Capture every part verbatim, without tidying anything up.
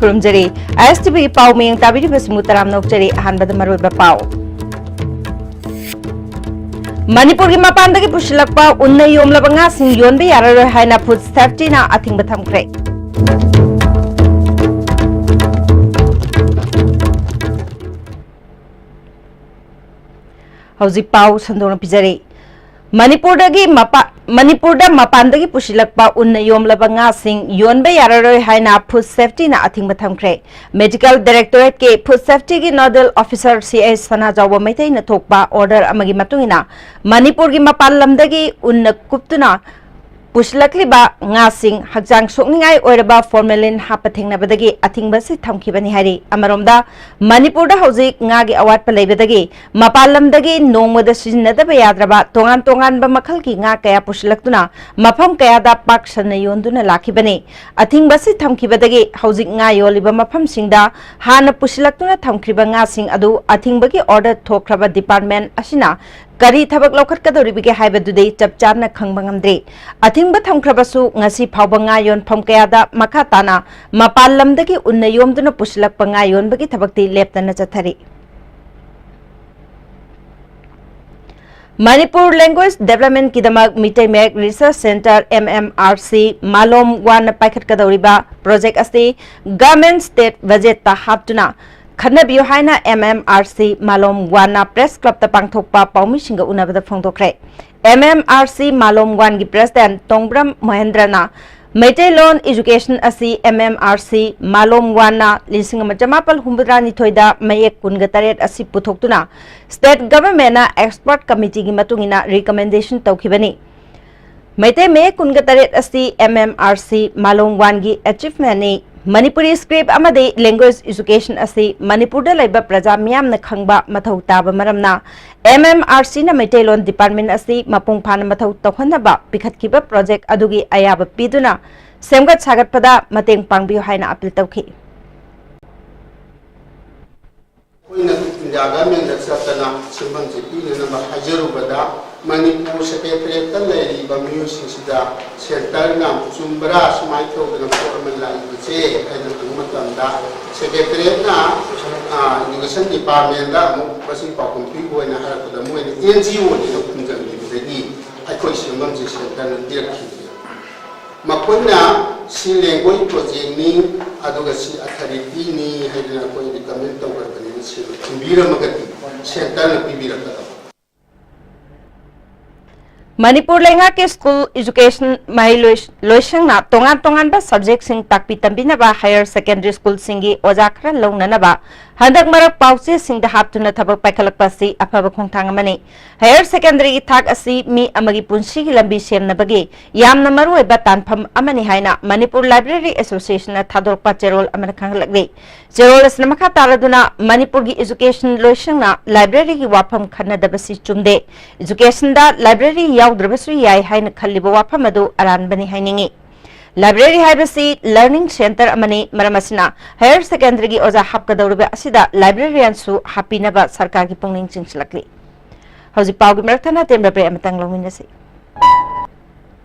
ꯈꯨꯔꯨꯝꯖꯔꯤ꯫ ꯑꯥꯏ ꯑꯦꯁ T ꯚꯤꯒꯤ ꯄꯥꯎ ꯃꯤꯌꯦꯡ ꯇꯥꯕꯤꯔꯤꯕꯁꯤꯡꯕꯨ ꯇꯔꯥꯝꯅ ꯑꯣꯛꯆꯔꯤ꯫ ꯑꯍꯥꯟꯕꯗ ꯃꯔꯨꯑꯣꯏꯕ ꯄꯥꯎ꯫ ꯃꯅꯤꯄꯨꯔꯒꯤ ꯃꯄꯥꯟꯗꯒꯤ ꯄꯨꯁꯤꯜꯂꯛꯄ ꯎꯟꯅ ꯌꯣꯝꯂꯕ ꯉꯥꯁꯤꯡ ꯌꯣꯟꯕ ꯌꯥꯔꯔꯣꯏ ꯍꯥꯏꯅ ꯐꯨꯗ ꯁꯦꯐꯇꯤꯅ ꯑꯊꯤꯡꯕ ꯊꯝꯈ꯭ꯔꯦ꯫ ꯍꯧꯖꯤꯛ ꯄꯥꯎ ꯁꯟꯗꯣꯛꯅ ꯄꯤꯖꯔꯤ꯫ ꯃꯅꯤꯄꯨꯔꯗꯒꯤ ꯃꯄꯥ-, ꯃꯅꯤꯄꯨꯔꯗ ꯃꯄꯥꯟꯗꯒꯤ ꯄꯨꯁꯤꯜꯂꯛꯄ ꯎꯟꯅ ꯌꯣꯝꯂꯕ ꯉꯥꯁꯤꯡ ꯌꯣꯟꯕ ꯌꯥꯔꯔꯣꯏ ꯍꯥꯏꯅ ꯐꯨꯗ ꯁꯦꯐꯇꯤꯅ ꯑꯊꯤꯡꯕ ꯊꯝꯈ꯭ꯔꯦ꯫ ꯃꯦꯗꯤꯀꯦꯜ ꯗꯥꯏꯔꯦꯛꯇꯣꯔꯦꯠꯀꯤ ꯐꯨꯗ ꯁꯦꯐꯇꯤꯒꯤ ꯅꯣꯗꯦꯜ ꯑꯣꯐꯤꯁꯔ ꯁꯤ ꯑꯩꯆ ꯁꯅꯥꯖꯥꯎꯕ ꯃꯩꯇꯩꯅ ꯊꯣꯛꯄ ꯑꯣꯔꯗꯔ ꯑꯃꯒꯤ ꯃꯇꯨꯡ ꯏꯟꯅ ꯃꯅꯤꯄꯨꯔꯒꯤ ꯃꯄꯥꯟ ꯂꯝꯗꯒꯤ ꯎꯟꯅ ꯀꯨꯞꯇꯨꯅ ꯄꯨꯁꯤꯜꯂꯛꯂꯤꯕ ꯉꯥꯁꯤꯡ ꯍꯛꯆꯥꯡ ꯁꯣꯛꯅꯤꯡꯉꯥꯏ ꯑꯣꯏꯔꯕ ꯐꯣꯔꯃꯦꯂꯤꯟ ꯍꯥꯞꯄ ꯊꯦꯡꯅꯕꯗꯒꯤ ꯑꯊꯤꯡꯕ ꯑꯁꯤ ꯊꯝꯈꯤꯕꯅꯤ ꯍꯥꯏꯔꯤ꯫ ꯑꯃꯔꯣꯝꯗ, ꯃꯅꯤꯄꯨꯔꯗ ꯍꯧꯖꯤꯛ ꯉꯥꯒꯤ ꯑꯋꯥꯠꯄ ꯂꯩꯕꯗꯒꯤ ꯃꯄꯥꯟ ꯂꯝꯗꯒꯤ ꯅꯣꯡꯃꯗ ꯁꯤꯖꯤꯟꯅꯗꯕ ꯌꯥꯗ꯭ꯔꯕ ꯇꯣꯉꯥꯟ ꯇꯣꯉꯥꯟꯕ ꯃꯈꯜꯒꯤ ꯉꯥ ꯀꯌꯥ ꯄꯨꯁꯤꯜꯂꯛꯇꯨꯅ ꯃꯐꯝ ꯀꯌꯥꯗ ꯄꯥꯛ ꯁꯟꯅ ꯌꯣꯟꯗꯨꯅ ꯂꯥꯛꯈꯤꯕꯅꯤ꯫ ꯑꯊꯤꯡꯕ ꯑꯁꯤ ꯊꯝꯈꯤꯕꯗꯒꯤ ꯍꯧꯖꯤꯛ ꯉꯥ ꯌꯣꯜꯂꯤꯕ ꯃꯐꯝꯁꯤꯡꯗ ꯍꯥꯟꯅ ꯄꯨꯁꯤꯜꯂꯛꯇꯨꯅ ꯊꯝꯈ꯭ꯔꯤꯕ ꯉꯥꯁꯤꯡ ꯑꯗꯨ ꯑꯊꯤꯡꯕꯒꯤ ꯑꯣꯔꯗꯔ ꯊꯣꯛꯈ꯭ꯔꯕ ꯗꯤꯄꯥꯔꯠꯃꯦꯟ ꯑꯁꯤꯅ ꯀꯔꯤ ꯊꯕꯛ ꯂꯧꯈꯠꯀꯗꯧꯔꯤꯕꯒꯦ ꯍꯥꯏꯕꯗꯨꯗꯤ ꯆꯞ ꯆꯥꯅ ꯈꯪꯕ ꯉꯝꯗ꯭ꯔꯤ꯫ ꯑꯊꯤꯡꯕ ꯊꯝꯈ꯭ꯔꯕꯁꯨ, ꯉꯁꯤ ꯐꯥꯎꯕ ꯉꯥ ꯌꯣꯟꯐꯝ ꯀꯌꯥꯗ ꯃꯈꯥ ꯇꯥꯅ ꯃꯄꯥꯟ ꯂꯝꯗꯒꯤ ꯎꯟꯅ ꯌꯣꯝꯗꯨꯅ ꯄꯨꯁꯤꯜꯂꯛꯄ ꯉꯥ ꯌꯣꯟꯕꯒꯤ ꯊꯕꯛꯇꯤ ꯂꯦꯞꯇꯅ ꯆꯠꯊꯔꯤ꯫ ꯃꯅꯤꯄꯨꯔ ꯂꯦꯡꯒ꯭ꯋꯦꯖ ꯗꯦꯕꯂꯞꯃꯦꯟꯠꯀꯤꯗꯃꯛ Meitei Mayek research centre, M M R C, ꯃꯥꯂꯣꯝ ꯋꯥꯟꯅ ꯄꯥꯏꯈꯠꯀꯗꯧꯔꯤꯕ ꯄ꯭ꯔꯣꯖꯦꯛ ꯑꯁꯤ ꯒꯚꯔꯟꯃꯦꯟꯠ ꯁ꯭ꯇꯦꯠ ꯕꯖꯦꯠꯇ ꯍꯥꯞꯇꯨꯅ ꯈꯟꯅꯕꯤꯌꯨ ꯍꯥꯏꯅ ꯑꯦꯝ ꯑꯦꯝ ꯑꯥꯔ ꯁꯤ ꯃꯥꯂꯣꯝ ꯋꯥꯟꯅ ꯄ꯭ꯔꯦꯁ ꯀ꯭ꯂꯕꯇ ꯄꯥꯡꯊꯣꯛꯄ ꯄꯥꯎꯃꯤꯁꯤꯡꯒ ꯎꯅꯕꯗ ꯐꯣꯡꯗꯣꯛꯈ꯭ꯔꯦ꯫ ꯑꯦꯝ ꯑꯦꯝ ꯑꯥꯔ ꯁꯤ ꯃꯥꯂꯣꯝ ꯋꯥꯟꯒꯤ ꯄ꯭ꯔꯦꯁꯤꯗꯦꯟꯠ ꯇꯣꯡꯕ꯭ꯔꯝ ꯃꯣꯍꯦꯟꯗ꯭ꯔꯅ ꯃꯩꯇꯩꯂꯣꯟ ꯏꯖꯨꯀꯦꯁꯟ ꯑꯁꯤ ꯑꯦꯝ ꯑꯦꯝ ꯑꯥꯔ ꯁꯤ ꯃꯥꯂꯣꯝ ꯋꯥꯟꯅ ꯂꯤꯁꯤꯡ ꯑꯃ ꯆꯃꯥꯄꯜ ꯍꯨꯝꯐꯨꯇꯔꯥꯅꯤꯊꯣꯏꯗ ꯃꯌꯦꯛ ꯀꯨꯟꯒ ꯇꯔꯦꯠ ꯑꯁꯤ ꯄꯨꯊꯣꯛꯇꯨꯅ ꯁ꯭ꯇꯦꯠ ꯒꯚꯔꯟꯃꯦꯟꯠꯅ ꯑꯦꯛꯁꯄꯔꯠ ꯀꯃꯤꯇꯤꯒꯤ ꯃꯇꯨꯡ ꯏꯟꯅ ꯔꯤꯀꯃꯦꯟꯗꯦꯁꯟ ꯇꯧꯈꯤꯕꯅꯤ꯫ ꯃꯩꯇꯩ ꯃꯌꯦꯛ ꯀꯨꯟꯒ ꯇꯔꯦꯠ ꯑꯁꯤ ꯑꯦꯝ ꯑꯦꯝ ꯑꯥꯔ ꯁꯤ ꯃꯥꯂꯣꯝ ꯋꯥꯟꯒꯤ ꯑꯦꯆꯤꯚꯃꯦꯟꯠꯅꯤ꯫ ꯃꯅꯤꯄꯨꯔꯤ ꯁ꯭ꯀ꯭ꯔꯤꯞ ꯑꯃꯗꯤ ꯂꯦꯡꯒ꯭ꯋꯦꯖ ꯏꯖꯨꯀꯦꯁꯟ ꯑꯁꯤ ꯃꯅꯤꯄꯨꯔꯗ ꯂꯩꯕ ꯄ꯭ꯔꯖꯥ ꯃꯤꯌꯥꯝꯅ ꯈꯪꯕ ꯃꯊꯧ ꯇꯥꯕ ꯃꯔꯝꯅ ꯑꯦꯝ ꯑꯦꯝ ꯑꯥꯔ ꯁꯤꯅ ꯃꯩꯇꯩꯂꯣꯟ ꯗꯤꯄꯥꯔꯠꯃꯦꯟꯠ ꯑꯁꯤ ꯃꯄꯨꯡ ꯐꯥꯅ ꯃꯊꯧ ꯇꯧꯍꯟꯅꯕ ꯄꯤꯈꯠꯈꯤꯕ ꯄ꯭ꯔꯣꯖꯦꯛ ꯑꯗꯨꯒꯤ ꯑꯌꯥꯕ ꯄꯤꯗꯨꯅ ꯁꯦꯝꯒꯠ ꯁꯥꯒꯠꯄꯗ ꯃꯇꯦꯡ ꯄꯥꯡꯕꯤꯌꯨ ꯍꯥꯏꯅ ꯑꯄꯤꯜ ꯇꯧꯈꯤ꯫ ꯑꯩꯈꯣꯏꯅ ꯏꯟꯗꯤꯌꯥ ꯒꯚꯔꯟꯃꯦꯟꯠꯇ ꯆꯠꯇꯅ ꯁꯦꯟꯐꯝꯁꯦ ꯄꯤꯅꯅꯕ ꯍꯥꯏꯖꯔꯨꯕꯗ, ꯃꯅꯤꯄꯨꯔ ꯁꯦꯀ꯭ꯔꯦꯇꯔꯤꯌꯦꯠꯇ ꯂꯩꯔꯤꯕ ꯃꯤꯑꯣꯏꯁꯤꯡꯁꯤꯗ ꯁꯦꯟꯇꯔꯅ ꯆꯨꯝꯕ꯭ꯔꯥ, ꯁꯨꯃꯥꯏꯅ ꯇꯧꯗꯅ ꯄꯣꯠ ꯑꯃ ꯂꯥꯛꯏꯕꯁꯦ ꯍꯥꯏꯅ ꯍꯪꯕ ꯃꯇꯝꯗ, ꯁꯦꯀ꯭ꯔꯦꯇꯔꯤꯌꯦꯠꯅ, ꯑ, ꯏꯗꯨꯀꯦꯁꯟ ꯗꯤꯄꯥꯔꯠꯃꯦꯟꯗ ꯑꯃꯨꯛ ꯃꯁꯤ ꯄꯥꯎꯈꯨꯝ ꯄꯤꯕ ꯑꯣꯏꯅ ꯍꯥꯏꯔꯛꯄꯗ, ꯃꯣꯏꯅ ꯑꯦꯟ ꯖꯤ ꯑꯣꯅꯦꯅ ꯈꯨꯝꯖꯟꯈꯤꯕꯗꯒꯤ ꯑꯩꯈꯣꯏ ꯁꯦꯝꯐꯝꯁꯦ ꯁꯦꯟꯇꯔꯅ ꯄꯤꯔꯛꯈꯤꯕꯅꯦ꯫ ꯃꯈꯣꯏꯅ ꯁꯤ ꯂꯦꯡꯒ꯭ꯋꯦꯖ ꯄ꯭ꯔꯣꯖꯦꯛꯅꯤ, ꯑꯗꯨꯒ ꯁꯤ ꯑꯊꯣꯔꯤꯇꯤꯅꯤ ꯍꯥꯏꯗꯅ ꯑꯩꯈꯣꯏ ꯔꯤꯀꯃꯦꯟ ꯇꯧꯈ꯭ꯔꯕꯅꯤꯅ, ꯁꯤ ꯊꯤꯟꯕꯤꯔꯝꯃꯒꯗꯤ ꯁꯦꯟꯇꯔꯅ ꯄꯤꯕꯤꯔꯛꯀꯗꯕ꯫ ꯃꯅꯤꯄꯨꯔ ꯂꯩꯉꯥꯛꯀꯤ ꯁ꯭ꯀꯨꯜ ꯏꯖꯨꯀꯦꯁꯟ ꯃꯍꯩ ꯂꯣꯏ-, ꯂꯣꯏꯁꯪꯅ ꯇꯣꯉꯥꯟ ꯇꯣꯉꯥꯟꯕ ꯁꯕꯖꯦꯛꯁꯤꯡ ꯇꯥꯛꯄꯤ ꯇꯝꯕꯤꯅꯕ ꯍꯥꯌꯔ ꯁꯦꯀꯦꯟꯗꯔꯤ ꯁ꯭ꯀꯨꯜꯁꯤꯡꯒꯤ ꯑꯣꯖꯥ ꯈꯔ ꯂꯧꯅꯅꯕ ꯍꯟꯗꯛ ꯃꯔꯛ ꯄꯥꯎꯆꯦꯁꯤꯡꯗ ꯍꯥꯞꯇꯨꯅ ꯊꯕꯛ ꯄꯥꯏꯈꯠꯂꯛꯄ ꯑꯁꯤ ꯑꯐꯕ ꯈꯣꯡꯊꯥꯡ ꯑꯃꯅꯤ꯫ ꯍꯥꯌꯔ ꯁꯦꯀꯦꯟꯗꯔꯤꯒꯤ ꯊꯥꯛ ꯑꯁꯤ ꯃꯤ ꯑꯃꯒꯤ ꯄꯨꯟꯁꯤꯒꯤ ꯂꯝꯕꯤ ꯁꯦꯝꯅꯕꯒꯤ ꯌꯥꯝꯅ ꯃꯔꯨꯑꯣꯏꯕ ꯇꯥꯟꯐꯝ ꯑꯃꯅꯤ ꯍꯥꯏꯅ ꯃꯅꯤꯄꯨꯔ ꯂꯥꯏꯕ꯭ꯔꯦꯔꯤ ꯑꯦꯁꯣꯁꯤꯌꯦꯁꯟꯅ ꯊꯥꯗꯣꯔꯛꯄ ꯆꯦꯔꯣꯜ ꯑꯃꯅ ꯈꯪꯍꯜꯂꯛꯂꯤ꯫ ꯆꯦꯔꯣꯜ ꯑꯁꯤꯅ ꯃꯈꯥ ꯇꯥꯔꯗꯨꯅ, ꯃꯅꯤꯄꯨꯔꯒꯤ ꯏꯖꯨꯀꯦꯁꯟ ꯂꯣꯏꯁꯪꯅ ꯂꯥꯏꯕ꯭ꯔꯦꯔꯤꯒꯤ ꯋꯥꯐꯝ ꯈꯟꯅꯗꯕꯁꯤ ꯆꯨꯝꯗꯦ꯫ ꯏꯖꯨꯀꯦꯁꯟꯗ ꯂꯥꯏꯕ꯭ꯔꯦꯔꯤ ꯌꯥꯎꯗ꯭ꯔꯕꯁꯨ ꯌꯥꯏ ꯍꯥꯏꯅ ꯈꯜꯂꯤꯕ ꯋꯥꯐꯝ ꯑꯗꯨ ꯑꯔꯥꯟꯕꯅꯤ ꯍꯥꯏꯅꯤꯡꯏ꯫ ꯂꯥꯏꯕ꯭ꯔꯦꯔꯤ ꯍꯥꯏꯕꯁꯤ ꯂꯔꯅꯤꯡ ꯁꯦꯟꯇꯔ ꯑꯃꯅꯤ꯫ ꯃꯔꯝ ꯑꯁꯤꯅ, ꯍꯥꯌꯔ ꯁꯦꯀꯦꯟꯗꯔꯤꯒꯤ ꯑꯣꯖꯥ ꯍꯥꯞꯀꯗꯧꯔꯤꯕ ꯑꯁꯤꯗ ꯂꯥꯏꯕ꯭ꯔꯦꯔꯤꯌꯥꯟꯁꯨ ꯍꯥꯞꯄꯤꯅꯕ ꯁꯔꯀꯥꯔꯒꯤ ꯄꯨꯛꯅꯤꯡ ꯆꯤꯡꯁꯤꯜꯂꯛꯂꯤ꯫ ꯍꯧꯖꯤꯛ ꯄꯥꯎꯒꯤ ꯃꯔꯛ ꯊꯠꯅ ꯇꯦꯟꯕ ꯕ꯭ꯔꯦꯛ ꯑꯃꯇꯪ ꯂꯧꯃꯤꯟꯅꯁꯤ꯫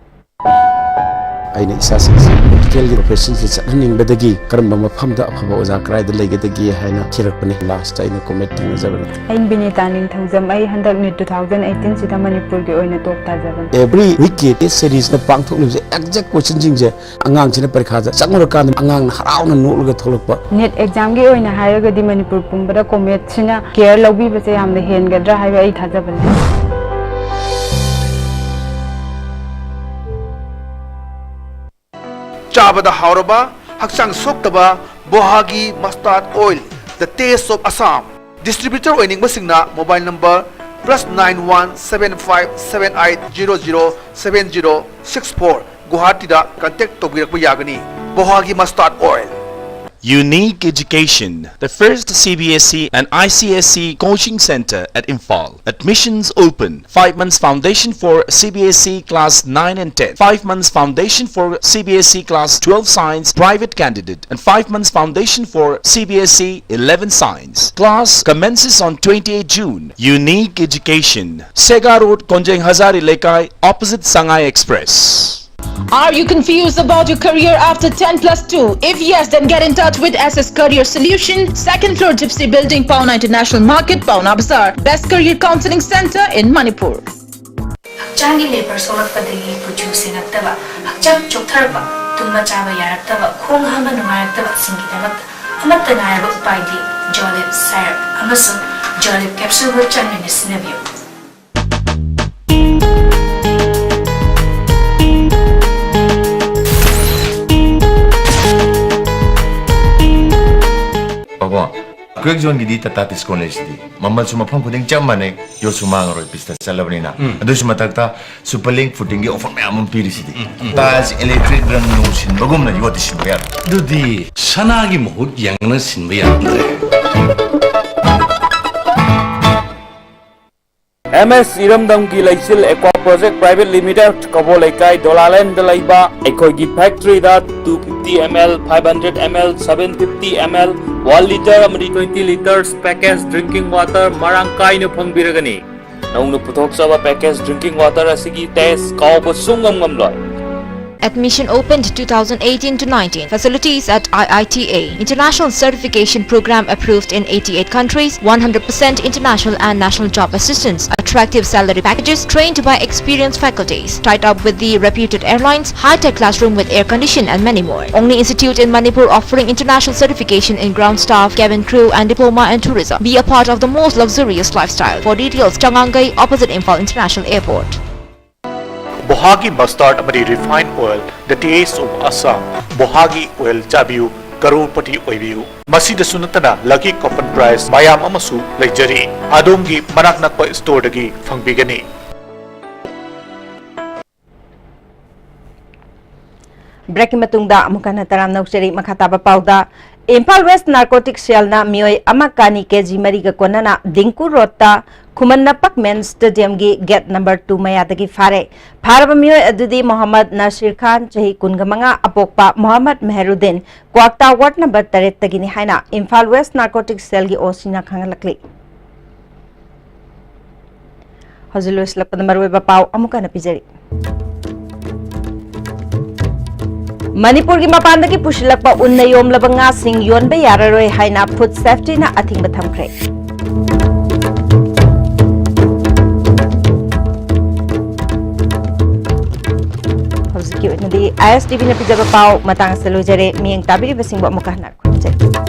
ꯑꯩꯅ ꯏꯆꯥꯁꯤꯡꯁꯤ ꯃꯦꯗꯤꯀꯦꯜꯒꯤ ꯄ꯭ꯔꯣꯐꯦꯁꯟꯁꯤ ꯆꯠꯍꯟꯅꯤꯡꯕꯗꯒꯤ ꯀꯔꯝꯕ ꯃꯐꯝꯗ ꯑꯐꯕ ꯑꯣꯖꯥ ꯀꯗꯥꯏꯗ ꯂꯩꯒꯗꯒꯦ ꯍꯥꯏꯅ ꯊꯤꯔꯛꯄꯅꯤ꯫ ꯂꯥꯁꯇ ꯑꯩꯅ ꯀꯣꯃꯦꯠ ꯊꯦꯡꯅꯖꯕꯅꯤ꯫ ꯑꯩ ꯕꯤꯅꯤꯇꯥ ꯅꯤꯡꯊꯧꯖꯝ꯫ ꯑꯩ ꯍꯟꯗꯛ ꯅꯤꯠ ꯇꯨ ꯊꯥꯎꯖꯟ ꯑꯩꯠꯇꯤꯟ ꯁꯤꯗ ꯃꯅꯤꯄꯨꯔꯒꯤ ꯑꯣꯏꯅ ꯇꯣꯞ ꯇꯥꯖꯕꯅꯤ꯫ ꯑꯦꯕ꯭ꯔꯤ ꯋꯤꯛꯀꯤ ꯇꯦꯁ ꯁꯦꯔꯤꯁꯅ ꯄꯥꯡꯊꯣꯛꯂꯤꯕꯁꯦ ꯑꯦꯛꯖꯦꯛ ꯀꯣꯏꯁꯟꯁꯤꯡꯁꯦ ꯑꯉꯥꯡꯁꯤꯅ ꯄꯔꯤꯈꯥꯗ ꯆꯪꯉꯨꯔꯀꯥꯟꯗ ꯑꯉꯥꯡꯅ ꯍꯔꯥꯎꯅ ꯅꯣꯛꯂꯒ ꯊꯣꯛꯂꯛꯄ꯫ ꯅꯤꯠ ꯑꯦꯛꯖꯥꯝꯒꯤ ꯑꯣꯏꯅ ꯍꯥꯏꯔꯒꯗꯤ ꯃꯅꯤꯄꯨꯔ ꯄꯨꯝꯕꯗ ꯀꯣꯃꯦꯠꯁꯤꯅ ꯀꯦꯌꯔ ꯂꯧꯕꯤꯕꯁꯦ ꯌꯥꯝꯅ ꯍꯦꯟꯒꯗ꯭ꯔꯥ ꯍꯥꯏꯕ ꯑꯩ ꯊꯥꯖꯕ ꯂꯩ꯫ ꯆꯥꯕꯗ ꯍꯥꯎꯔꯕ, ꯍꯛꯆꯥꯡ ꯁꯣꯛꯇꯕ ꯕꯣꯍꯥꯒꯤ mustard oil, the taste of Assam꯫ Distributor ꯑꯣꯏꯅꯤꯡꯕꯁꯤꯡꯅ mobile number plus nine one seven five seven eight zero zero seven zero six four, ꯒꯨꯋꯥꯍꯥꯇꯤꯗ contact ꯇꯧꯕꯤꯔꯛꯄ ꯌꯥꯒꯅꯤ꯫ ꯕꯣꯍꯥꯒꯤ mustard oil꯫ Unique Education, the first C B S E and I C S E coaching center at Imphal. Admissions open. Five months foundation for C B S E class nine and ten. Five months foundation for C B S E class twelve science private candidate. And five months foundation for C B S E eleven science. Class commences on twenty-eighth June. Unique Education, Sega Road, Konjeng Hazari Lekai, opposite Sangai Express. Are you confused about your career after ten plus two? If yes, then get in touch with S S Career Solution, second floor Gypsy Building, Paona International Market, Paona Bazaar. Best career counseling center in Manipur. ꯍꯛꯆꯥꯡꯒꯤ labour ꯁꯣꯛꯂꯛꯄꯗꯒꯤ ꯀꯨꯆꯨ ꯁꯦꯡꯉꯛꯇꯕ, ꯍꯛꯆꯥꯡ ꯆꯣꯛꯊꯔꯛꯄ, ꯇꯨꯝꯕ ꯆꯥꯕ ꯌꯥꯔꯛꯇꯕ, ꯈꯣꯡ ꯍꯥꯝꯕ ꯅꯨꯡꯉꯥꯏꯔꯛꯇꯕꯁꯤꯡꯒꯤꯗꯃꯛꯇ ꯑꯃꯠꯇ ꯉꯥꯏꯔꯕ ꯎꯄꯥꯏꯗꯤ ꯖꯣꯂꯤꯞ ꯁꯥꯏꯔꯞ ꯑꯃꯁꯨꯡ ꯖꯣꯂꯤꯞ ꯀꯦꯞꯁꯨꯜꯕꯨ ꯆꯥꯡ ꯅꯥꯏꯅ ꯁꯤꯖꯤꯟꯅꯕꯤꯌꯨ꯫ ꯄꯥꯕꯣ, ꯀ꯭ꯔꯦꯛ ꯖꯣꯟꯒꯤꯗꯤ ꯇꯥꯇꯥ ꯇꯤꯁꯀꯣꯟ ꯂꯩꯁꯤꯗꯤ꯫ ꯃꯃꯜꯁꯨ ꯃꯐꯝ ꯈꯨꯗꯤꯡ ꯆꯞ ꯃꯥꯟꯅꯩ, ꯌꯣꯠꯁꯨ ꯃꯥꯡꯉꯔꯣꯏ, ꯄꯤꯁꯇ ꯆꯠꯂꯕꯅꯤꯅ꯫ ꯎꯝ꯫ ꯑꯗꯨꯏꯁꯨ ꯃꯊꯛꯇ ꯁꯨꯄꯔ ꯂꯤꯡ ꯐꯨꯇꯤꯡꯒꯤ ꯑꯣꯐꯔ ꯃꯌꯥꯝ ꯑꯃ ꯄꯤꯔꯤꯁꯤꯗꯤ꯫ ꯎꯝ, ꯎꯝ꯫ ꯇꯥꯏꯜꯁ ꯏꯂꯦꯛꯇ꯭ꯔꯤꯛ ꯔꯪ ꯅꯨꯡ ꯁꯤꯟꯕꯒꯨꯝꯅ ꯌꯣꯠꯇꯤ ꯁꯤꯟꯕ ꯌꯥꯔꯣꯏ꯫ ꯑꯗꯨꯗꯤ ꯁꯅꯥꯒꯤ ꯃꯍꯨꯠ ꯌꯦꯡꯅ ꯁꯤꯟꯕ ꯌꯥꯔꯝꯗ꯭ꯔꯦ꯫ ꯑꯦꯝ ꯑꯦꯁ ꯏꯔꯝꯗꯝꯒꯤ ꯂꯩꯆꯤꯜ ꯑꯦꯀ꯭ꯋꯥ ꯄ꯭ꯔꯣꯖꯦꯛ ꯄ꯭ꯔꯥꯏꯚꯦꯠ ꯂꯤꯃꯤꯇꯦꯗ, ꯀꯕꯣ ꯂꯩꯀꯥꯏ, ꯗꯣꯂꯥꯂꯦꯟꯗ ꯂꯩꯕ ꯑꯩꯈꯣꯏꯒꯤ ꯐꯦꯛꯇꯔꯤꯗ two fifty ml, five hundred ml, seven fifty ml, one litre ꯑꯃꯗꯤ twenty litres package drinking water ꯃꯔꯥꯡ ꯀꯥꯏꯅ ꯐꯪꯕꯤꯔꯒꯅꯤ꯫ ꯅꯧꯅ ꯄꯨꯊꯣꯛꯆꯕ package drinking water ꯑꯁꯤꯒꯤ taste ꯀꯥꯎꯕ ꯁꯨꯡꯉꯝ ꯉꯝꯂꯣꯏ꯫ Admission opened two thousand eighteen to nineteen. Facilities at I I T A. International certification program approved in eighty-eight countries, one hundred percent international and national job assistance, attractive salary packages, trained by experienced faculties, tied up with the reputed airlines, high-tech classroom with air condition and many more. Only institute in Manipur offering international certification in ground staff, cabin crew and diploma and tourism. Be a part of the most luxurious lifestyle. For details, Changangai, opposite Imphal International Airport. ꯕꯣꯍꯥꯒꯤ ꯃꯁꯇꯥꯔꯗ ꯑꯃꯗꯤ refine oil, the taste of Assam. ꯕꯣꯍꯥꯒꯤ oil ꯆꯥꯕꯤꯌꯨ, ꯀꯔꯣꯔꯄꯇꯤ ꯑꯣꯏꯕꯤꯌꯨ꯫ ꯃꯁꯤꯗꯁꯨ ꯅꯠꯇꯅ lucky coupon prize ꯃꯌꯥꯝ ꯑꯃꯁꯨ ꯂꯩꯖꯔꯤ꯫ ꯑꯗꯣꯝꯒꯤ ꯃꯅꯥꯛ ꯅꯛꯄ ꯁ꯭ꯇꯣꯔꯗꯒꯤ ꯐꯪꯕꯤꯒꯅꯤ꯫ Break ꯀꯤ ꯃꯇꯨꯡꯗ ꯑꯃꯨꯛ ꯍꯟꯅ ꯇꯔꯥꯝꯅ ꯑꯣꯛꯆꯔꯤ꯫ ꯃꯈꯥ ꯇꯥꯕ ꯄꯥꯎꯗ, ꯏꯝꯐꯥꯜ ꯋꯦꯁ ꯅꯥꯔꯀꯣꯇꯤꯛ ꯁꯦꯜꯅ ꯃꯤꯑꯣꯏ ꯑꯃ ꯀꯥꯅꯤ ꯀꯦꯖꯤ ꯃꯔꯤꯒ ꯀꯣꯟꯅꯅ ꯗꯤꯡꯀꯨ ꯔꯣꯗꯇ ꯈꯨꯃꯟ ꯅꯄꯛ ꯃꯦꯟ ꯁ꯭ꯇꯦꯗꯤꯌꯝꯒꯤ ꯒꯦꯠ ꯅꯝꯕꯔ ꯇꯨ ꯃꯌꯥꯗꯒꯤ ꯐꯥꯔꯦ꯫ ꯐꯥꯔꯕ ꯃꯤꯑꯣꯏ ꯑꯗꯨꯗꯤ ꯃꯣꯍꯝꯃꯗ ꯅꯁꯤꯔ ꯈꯥꯟ, ꯆꯍꯤ ꯀꯨꯟꯒ ꯃꯉꯥ, ꯑꯄꯣꯛꯄ ꯃꯣꯍꯝꯃꯗ ꯃꯦꯍꯔꯨꯗꯤꯟ, ꯀ꯭ꯋꯥꯛꯇꯥ ꯋꯥꯔꯗ ꯅꯝꯕꯔ ꯇꯔꯦꯠꯇꯒꯤꯅꯤ ꯍꯥꯏꯅ ꯏꯝꯐꯥꯜ ꯋꯦꯁ ꯅꯥꯔꯀꯣꯇꯤꯛ ꯁꯦꯜꯒꯤ ꯑꯣ ꯁꯤꯅ ꯈꯪꯍꯜꯂꯛꯂꯤ꯫ ꯍꯧꯖꯤꯛ ꯂꯣꯏꯁꯤꯜꯂꯛꯄꯗ ꯃꯔꯨꯑꯣꯏꯕ ꯄꯥꯎ ꯑꯃꯨꯛ ꯍꯟꯅ ꯄꯤꯖꯔꯤ꯫ ꯃꯅꯤꯄꯨꯔꯒꯤ ꯃꯄꯥꯟꯗꯒꯤ ꯄꯨꯁꯤꯜꯂꯛꯄ ꯎꯟꯅ ꯌꯣꯝꯂꯕ ꯉꯥꯁꯤꯡ ꯌꯣꯟꯕ ꯌꯥꯔꯔꯣꯏ ꯍꯥꯏꯅ ꯐꯨꯗ ꯁꯦꯐꯇꯤꯅ ꯑꯊꯤꯡꯕ ꯊꯝꯈ꯭ꯔꯦ꯫ ꯍꯧꯖꯤꯛꯀꯤ ꯑꯣꯏꯅꯗꯤ ISTV ꯅ ꯄꯤꯖꯕ ꯄꯥꯎ ꯃꯇꯥꯡ ꯑꯁꯤꯗ ꯂꯣꯏꯖꯔꯦ꯫ ꯃꯤꯠꯌꯦꯡ ꯇꯥꯕꯤꯔꯤꯕꯁꯤꯡꯕꯨ ꯑꯃꯨꯛꯀ ꯍꯟꯅ ꯈꯨꯔꯨꯝꯖꯔꯤ꯫